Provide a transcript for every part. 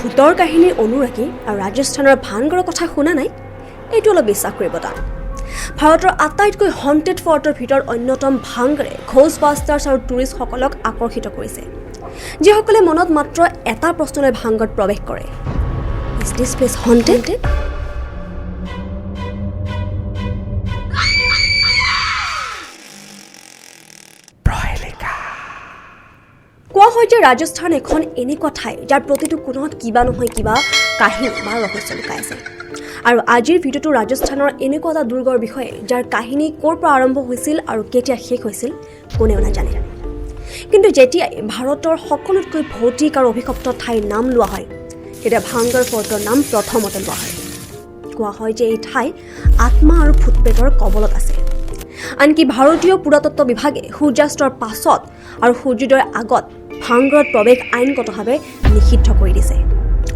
ভূতৰ কাহিনীৰ অনুৰাগী আৰু ৰাজস্থানৰ ভানগড়ৰ কথা শুনা নাই, এইটো অলপ বিশ্বাস কৰিব টান। ভাৰতৰ আটাইতকৈ হণ্টেড ফৰ্টৰ ভিতৰত অন্যতম ভাংগড়ে ঘোষ্ট বাষ্টাৰ্ছ আৰু টুৰিষ্টসকলক আকৰ্ষিত কৰিছে, যিসকলে মনত মাত্ৰ এটা প্ৰশ্নলৈ ভাংগড়ত প্ৰৱেশ কৰে: Is this place haunted? কোৱা হয় যে ৰাজস্থান এখন এনেকুৱা ঠাই, যাৰ প্ৰতিটো কোণত কিবা নহয় কিবা কাহিনী বা ৰহস্য লুকাই আছে। আৰু আজিৰ ভিডিঅ'টো ৰাজস্থানৰ এনেকুৱা এটা দুৰ্গৰ বিষয়ে, যাৰ কাহিনী ক'ৰ পৰা আৰম্ভ হৈছিল আৰু কেতিয়া শেষ হৈছিল কোনেও নাজানে। কিন্তু যেতিয়াই ভাৰতৰ সকলোতকৈ ভৌতিক আৰু অভিশপ্ত ঠাইৰ নাম লোৱা হয়, তেতিয়া ভাংগৰ ফৰ্টৰ নাম প্ৰথমতে লোৱা হয়। কোৱা হয় যে এই ঠাই আত্মা আৰু ভূত-প্ৰেতৰ কবলত আছে। আনকি ভাৰতীয় পুৰাতত্ত্ব বিভাগে সূৰ্যাস্তৰ পাছত আৰু সূৰ্যোদয়ৰ আগত ভাংগৰত প্ৰৱেশ আইনগতভাৱে নিষিদ্ধ কৰি দিছে।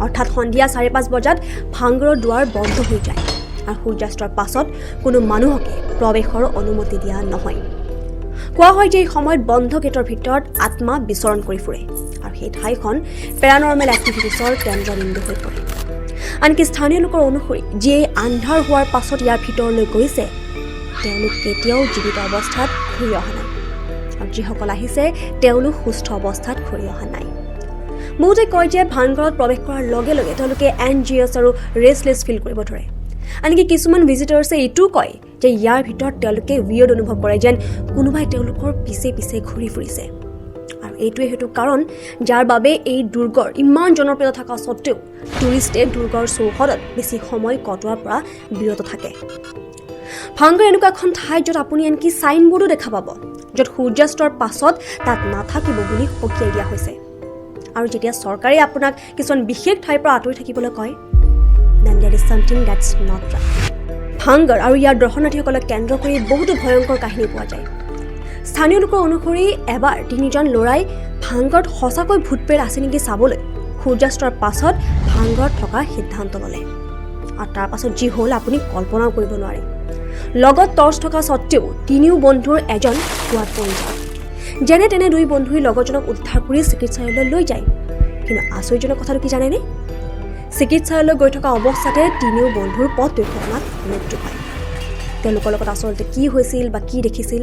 অৰ্থাৎ সন্ধিয়া 5:30 বজাত ভাংগৰৰ দুৱাৰ বন্ধ হৈ যায় আৰু সূৰ্যাস্তৰ পাছত কোনো মানুহকে প্ৰৱেশৰ অনুমতি দিয়া নহয়। কোৱা হয় যে এই সময়ত বন্ধ গেটৰ ভিতৰত আত্মা বিচৰণ কৰি ফুৰে আৰু সেই ঠাইখন পেৰানৰ্মেল এক্টিভিটিছৰ কেন্দ্ৰবিন্দু হৈ পৰে। আনকি স্থানীয় লোকৰ অনুসৰি, যিয়ে আন্ধাৰ হোৱাৰ পাছত ইয়াৰ ভিতৰলৈ গৈছে, তেওঁলোক কেতিয়াও জীৱিত অৱস্থাত ঘূৰি অহা নাই আৰু যিসকল আহিছে, তেওঁলোক সুস্থ অৱস্থাত ঘূৰি অহা নাই। বহুতে কয় যে ভানগড়ত প্ৰৱেশ কৰাৰ লগে লগে তেওঁলোকে এনজিয়াছ আৰু ৰেষ্টলেছ ফিল কৰিব ধৰে। আনকি কিছুমান ভিজিটাৰ্ছে এইটোও কয় যে ইয়াৰ ভিতৰত তেওঁলোকে উইয়ৰ্ড অনুভৱ কৰে, যেন কোনোবাই তেওঁলোকৰ পিছে পিছে ঘূৰি ফুৰিছে। আৰু এইটোৱে সেইটো কাৰণ, যাৰ বাবে এই দুৰ্গৰ ইমান জনপ্ৰিয়তা থকা স্বত্তেও টুৰিষ্টে দুৰ্গৰ চৌহদত বেছি সময় কটোৱাৰ পৰা বিৰত থাকে। ভাংগৰ এনেকুৱা এখন ঠাই, য'ত আপুনি আনকি চাইনবোৰ্ডো দেখা পাব, য'ত সূৰ্যাস্তৰ পাছত তাত নাথাকিব বুলি সকীয়াই দিয়া হৈছে। আৰু যেতিয়া চৰকাৰে আপোনাক কিছুমান বিশেষ ঠাইৰ পৰা আঁতৰি থাকিবলৈ কয়, then there is something that's not right. ভাংগৰ আৰু ইয়াৰ দৰ্শনাৰ্থীসকলক কেন্দ্ৰ কৰি বহুতো ভয়ংকৰ কাহিনী পোৱা যায়। স্থানীয় লোকৰ অনুসৰি, এবাৰ তিনিজন ল'ৰাই ভাংগৰত সঁচাকৈ ভূত প্ৰেত আছে নেকি চাবলৈ সূৰ্যাস্তৰ পাছত ভাংগৰত থকাৰ সিদ্ধান্ত ল'লে। আৰু তাৰ পাছত যি হ'ল, আপুনি কল্পনাও কৰিব নোৱাৰে। লগত টৰ্চ থকা স্বত্তেও তিনিও বন্ধুৰ এজন কুঁৱাত পৰি যায়। যেনে তেনে দুই বন্ধুই লগৰজনক উদ্ধাৰ কৰি চিকিৎসালয়লৈ লৈ যায়। কিন্তু আচৰিতজনক কথাটো কি জানেনে? চিকিৎসালয়লৈ গৈ থকা অৱস্থাতে তিনিও বন্ধুৰ পথ দুৰ্ঘটনাত মৃত্যু হয়। তেওঁলোকৰ লগত আচলতে কি হৈছিল বা কি দেখিছিল,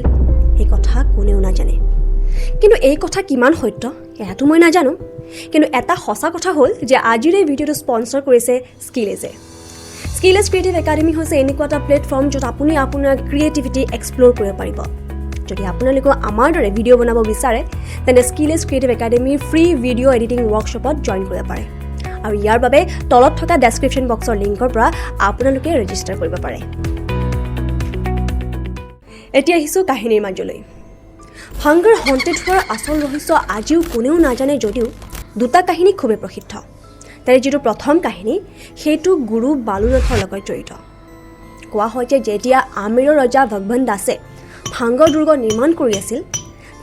সেই কথা কোনেও নাজানে। কিন্তু এই কথা কিমান সত্য, এয়াতো মই নাজানো। কিন্তু এটা সঁচা কথা হ'ল যে আজিৰ এই ভিডিঅ'টো স্পনচৰ কৰিছে স্কিলেজে। স্কিলেজ ক্ৰিয়েটিভ একাডেমি হৈছে এনেকুৱা এটা প্লেটফৰ্ম, য'ত আপুনি আপোনাৰ ক্ৰিয়েটিভিটি এক্সপ্ল'ৰ কৰিব পাৰিব। যদি আপোনালোকেও আমাৰ দৰে ভিডিঅ' বনাব বিচাৰে, তেন্তে স্কিলেজ ক্ৰিয়েটিভ একাডেমীৰ ফ্ৰী ভিডিঅ' এডিটিং ৱৰ্কশ্বপত জইন কৰিব পাৰে। আৰু ইয়াৰ বাবে তলত থকা ডেছক্ৰিপশ্যন বক্সৰ লিংকৰ পৰা আপোনালোকে ৰেজিষ্টাৰ কৰিব পাৰে। এতিয়া আহিছোঁ কাহিনীৰ মাজলৈ। ভাংগৰ হণ্টেড হোৱাৰ আচল ৰহস্য আজিও কোনেও নাজানে যদিও দুটা কাহিনী খুবেই প্ৰসিদ্ধ। তাৰে যিটো প্ৰথম কাহিনী, সেইটো গুৰু বালুনাথৰ লগত জড়িত। কোৱা হয় যে যেতিয়া আমেৰৰ ৰজা ভগৱান দাসে ভাংগৰ দুৰ্গ নিৰ্মাণ কৰি আছিল,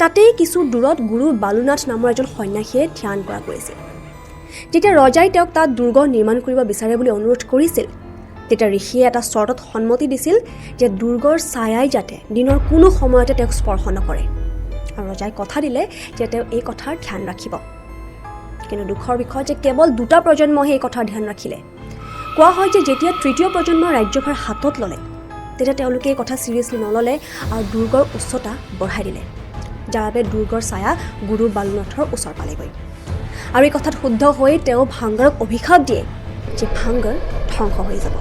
তাতেই কিছু দূৰত গুৰু বালুনাথ নামৰ এজন সন্যাসীয়ে ধ্যান কৰা কৰিছিল। যেতিয়া ৰজাই তেওঁক তাত দুৰ্গ নিৰ্মাণ কৰিব বিচাৰে বুলি অনুৰোধ কৰিছিল, তেতিয়া ঋষিয়ে এটা চৰ্তত সন্মতি দিছিল যে দুৰ্গৰ ছায়াই যাতে দিনৰ কোনো সময়তে তেওঁক স্পৰ্শ নকৰে। আৰু ৰজাই কথা দিলে যে তেওঁ এই কথাৰ ধ্যান ৰাখিব। কিন্তু দুখৰ বিষয় যে কেৱল দুটা প্ৰজন্মহে এই কথাৰ ধ্যান ৰাখিলে। কোৱা হয় যে যেতিয়া তৃতীয় প্ৰজন্মৰ ৰাজ্যভাৰ হাতত ল'লে, তেতিয়া তেওঁলোকে এই কথা চিৰিয়াছলি নল'লে আৰু দুৰ্গৰ উচ্চতা বঢ়াই দিলে, যাৰ বাবে দুৰ্গৰ ছায়া গুৰু বালুনাথৰ ওচৰ পালেগৈ। আৰু এই কথাত ক্ষুব্ধ হৈ তেওঁ ভাংগৰক অভিশাপ দিয়ে যে ভাংগৰ ধ্বংস হৈ যাব।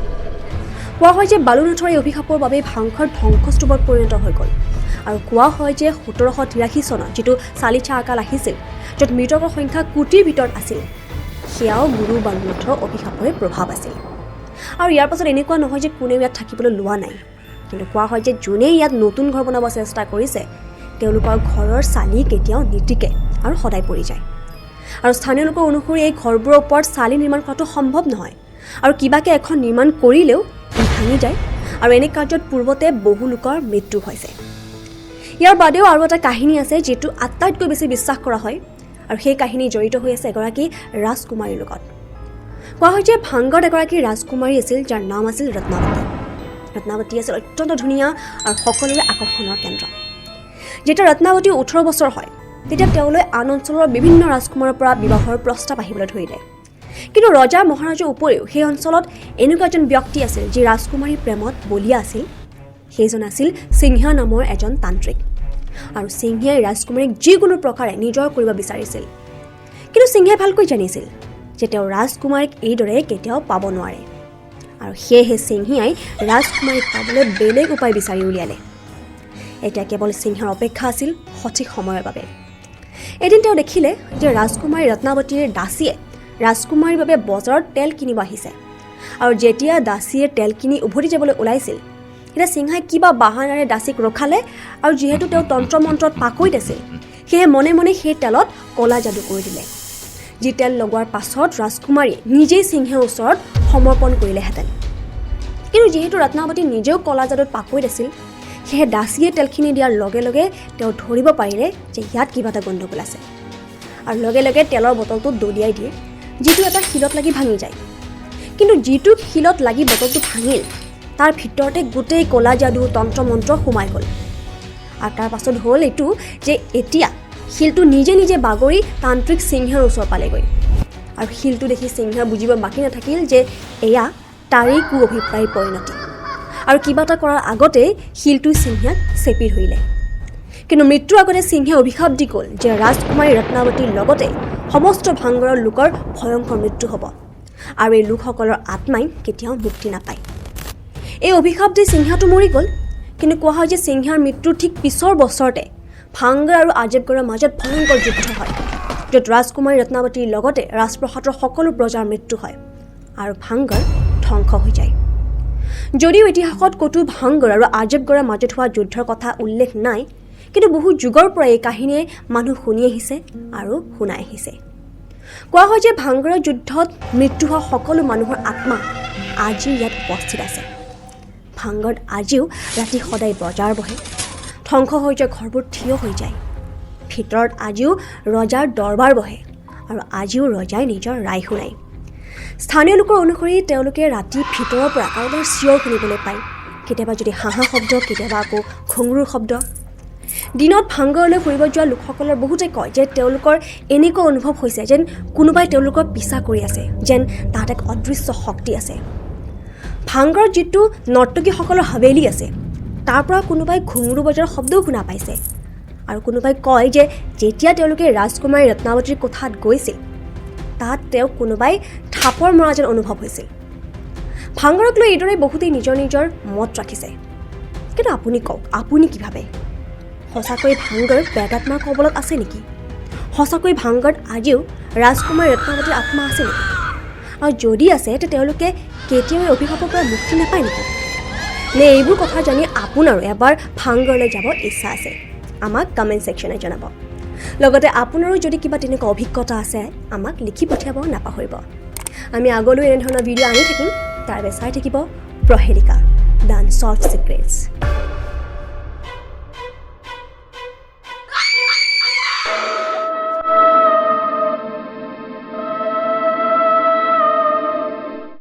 কোৱা হয় যে বালুনাথৰ এই অভিশাপৰ বাবেই ভাংগৰ ধ্বংসস্তূপত পৰিণত হৈ গ'ল। আৰু কোৱা হয় যে 1783 চনত যিটো চালিচা আকাল আহিছিল, য'ত মৃতকৰ সংখ্যা কোটিৰ ভিতৰত আছিল, সেয়াও গুৰু বালুনাথৰ অভিশাপৰে প্ৰভাৱ আছিল। আৰু ইয়াৰ পাছত এনেকুৱা নহয় যে কোনেও ইয়াত থাকিবলৈ লোৱা নাই। কিন্তু কোৱা হয় যে যোনেই ইয়াত নতুন ঘৰ বনাব চেষ্টা কৰিছে, তেওঁলোকৰ ঘৰৰ চালি কেতিয়াও নিটিকে আৰু সদায় পৰি যায়। আৰু স্থানীয় লোকৰ অনুসৰি, এই ঘৰবোৰৰ ওপৰত চালি নিৰ্মাণ কৰাটো সম্ভৱ নহয় আৰু কিবাকৈ এখন নিৰ্মাণ কৰিলেও ই ভাঙি যায়। আৰু এনে কাৰ্যত পূৰ্বতে বহু লোকৰ মৃত্যু হৈছে। ইয়াৰ বাদেও আৰু এটা কাহিনী আছে, যিটো আটাইতকৈ বেছি বিশ্বাস কৰা হয় আৰু সেই কাহিনী জড়িত হৈ আছে এগৰাকী ৰাজকুমাৰীৰ লগত। কোৱা হয় যে ভাংগত এগৰাকী ৰাজকুমাৰী আছিল, যাৰ নাম আছিল ৰত্নাৱতী। ৰত্নাৱতী আছিল অত্যন্ত ধুনীয়া আৰু সকলোৰে আকৰ্ষণৰ কেন্দ্ৰ। যেতিয়া ৰত্নাৱতী 18 বছৰ হয়, তেতিয়া তেওঁলৈ আন অঞ্চলৰ বিভিন্ন ৰাজকুমাৰৰ পৰা বিবাহৰ প্ৰস্তাৱ আহিবলৈ ধৰিলে। কিন্তু ৰজা মহাৰাজাৰ উপৰিও সেই অঞ্চলত এনেকুৱা এজন ব্যক্তি আছিল যি ৰাজকুমাৰীৰ প্ৰেমত বলীয়া আছিল। সেইজন আছিল সিংহা নামৰ এজন তান্ত্ৰিক আৰু সিংহাই ৰাজকুমাৰীক যিকোনো প্ৰকাৰে নিজৰ কৰিব বিচাৰিছিল। কিন্তু সিংহাই ভালকৈ জানিছিল যে তেওঁ ৰাজকুমাৰীক এইদৰে কেতিয়াও পাব নোৱাৰে আৰু সেয়েহে সিংহিয়াই ৰাজকুমাৰীক পাবলৈ বেলেগ উপায় বিচাৰি উলিয়ালে। এতিয়া কেৱল সিংহাৰ অপেক্ষা আছিল সঠিক সময়ৰ বাবে। এদিন তেওঁ দেখিলে যে ৰাজকুমাৰী ৰত্নাৱতীৰ দাসীয়ে ৰাজকুমাৰীৰ বাবে বজাৰত তেল কিনিব আহিছে আৰু যেতিয়া দাসীয়ে তেল কিনি উভতি যাবলৈ ওলাইছিল, তেতিয়া সিংহাই কিবা বাহানাৰে দাসীক ৰখালে আৰু যিহেতু তেওঁ তন্ত্ৰ মন্ত্ৰত পাকৈত আছিল, সেয়ে মনে মনে সেই তেলত ক'লা যাদু কৰি দিলে, যি তেল লগোৱাৰ পাছত ৰাজকুমাৰীয়ে নিজেই সিংহাৰ ওচৰত সমৰ্পণ কৰিলেহেঁতেন। কিন্তু যিহেতু ৰত্নাৱতী নিজেও ক'লা যাদুত পাকৈত আছিল, সেয়েহে দাসীয়ে তেলখিনি দিয়াৰ লগে লগে তেওঁ ধৰিব পাৰিলে যে ইয়াত কিবা এটা গণ্ডগোল আছে আৰু লগে লগে তেলৰ বটলটো দলিয়াই দিয়ে, যিটো এটা শিলত লাগি ভাঙি যায়। কিন্তু যিটো শিলত লাগি বটলটো ভাঙিল, তাৰ ভিতৰতে গোটেই ক'লা যাদু তন্ত্ৰ মন্ত্ৰ সোমাই গ'ল। আৰু তাৰ পাছত হ'ল এইটো যে এতিয়া শিলটো নিজে নিজে বাগৰি তান্ত্ৰিক সিংহৰ ওচৰ পালেগৈ আৰু শিলটো দেখি সিংহই বুজিব বাকী নাথাকিল যে এয়া তাৰেই কু অভিপ্ৰায়ৰ পৰিণতি আৰু কিবা এটা কৰাৰ আগতেই শিলটোই সিংহাক চেপি ধৰিলে। কিন্তু মৃত্যুৰ আগতে সিংহে অভিশাপ দি গ'ল যে ৰাজকুমাৰী ৰত্নাৱতীৰ লগতে সমস্ত ভাংগৰৰ লোকৰ ভয়ংকৰ মৃত্যু হ'ব আৰু এই লোকসকলৰ আত্মাই কেতিয়াও মুক্তি নাপায়। এই অভিশাপ দি সিংহাটো মৰি গ'ল। কিন্তু কোৱা হয় যে সিংহাৰ মৃত্যুৰ ঠিক পিছৰ বছৰতে ভাংগৰ আৰু আজেবগড়ৰ মাজত ভয়ংকৰ যুদ্ধ হয়, য'ত ৰাজকুমাৰী ৰত্নাৱতীৰ লগতে ৰাজপ্ৰসাদৰ সকলো প্ৰজাৰ মৃত্যু হয় আৰু ভাংগৰ ধ্বংস হৈ যায়। যদিও ইতিহাসত ক'তো ভাংগৰ আৰু আজেবগড়ৰ মাজত হোৱা যুদ্ধৰ কথা উল্লেখ নাই, কিন্তু বহু যুগৰ পৰা এই কাহিনীয়ে মানুহ শুনি আহিছে আৰু শুনাই আহিছে। কোৱা হয় যে ভাংগৰৰ যুদ্ধত মৃত্যু হোৱা সকলো মানুহৰ আত্মা আজিও ইয়াত উপস্থিত আছে। ভাংগৰত আজিও ৰাতি সদায় বজাৰ বহে। ধ্বংস হৈ যোৱা ঘৰবোৰ থিয় হৈ যায়। ভিতৰত আজিও ৰজাৰ দৰবাৰ বহে আৰু আজিও ৰজাই নিজৰ ৰায় শুনায়। স্থানীয় লোকৰ অনুসৰি তেওঁলোকে ৰাতি ভিতৰৰ পৰা কাৰোবাৰ চিঞৰ শুনিবলৈ পায়, কেতিয়াবা যদি হাঁহা শব্দ, কেতিয়াবা আকৌ ঘুঙুৰৰ শব্দ। দিনত ভাংগৰলৈ ফুৰিব যোৱা লোকসকলৰ বহুতে কয় যে তেওঁলোকৰ এনেকুৱা অনুভৱ হৈছে যেন কোনোবাই তেওঁলোকৰ পিছা কৰি আছে, যেন তাত এক অদৃশ্য শক্তি আছে। ভাংগৰত যিটো নৰ্তকীসকলৰ হাভেলি আছে, তাৰ পৰা কোনোবাই ঘুঙুৰু বজাৰ শব্দও শুনা পাইছে আৰু কোনোবাই কয় যে যেতিয়া তেওঁলোকে ৰাজকুমাৰী ৰত্নাৱতীৰ কোঠাত গৈছিল, তাত তেওঁক কোনোবাই থাপৰ মৰা যেন অনুভৱ হৈছিল। ভাংগৰক লৈ এইদৰে বহুতেই নিজৰ নিজৰ মত ৰাখিছে। কিন্তু আপুনি কওক, আপুনি কি ভাবে? সঁচাকৈ ভাংগৰ প্ৰেতাত্মাৰ কবলত আছে নেকি? সঁচাকৈ ভাংগৰত আজিও ৰাজকুমাৰী ৰত্নাৱতীৰ আত্মা আছে নেকি? আৰু যদি আছে, তে তেওঁলোকে কেতিয়াও এই অভিশাপৰ পৰা মুক্তি নাপায় নেকি? নে এইবোৰ কথা জানি আপোনাৰো এবাৰ ভাংগৰলৈ যাব ইচ্ছা আছে? আমাক কমেণ্ট ছেকশ্যনে জনাব। লগতে আপোনাৰো যদি কিবা তেনেকুৱা অভিজ্ঞতা আছে, আমাক লিখি পঠিয়াব নাপাহৰিব। আমি আগলৈও এনেধৰণৰ ভিডিঅ' আনি থাকিম। তাৰ বাবে চাই থাকিব প্ৰহেলিকা, the unsolved secrets.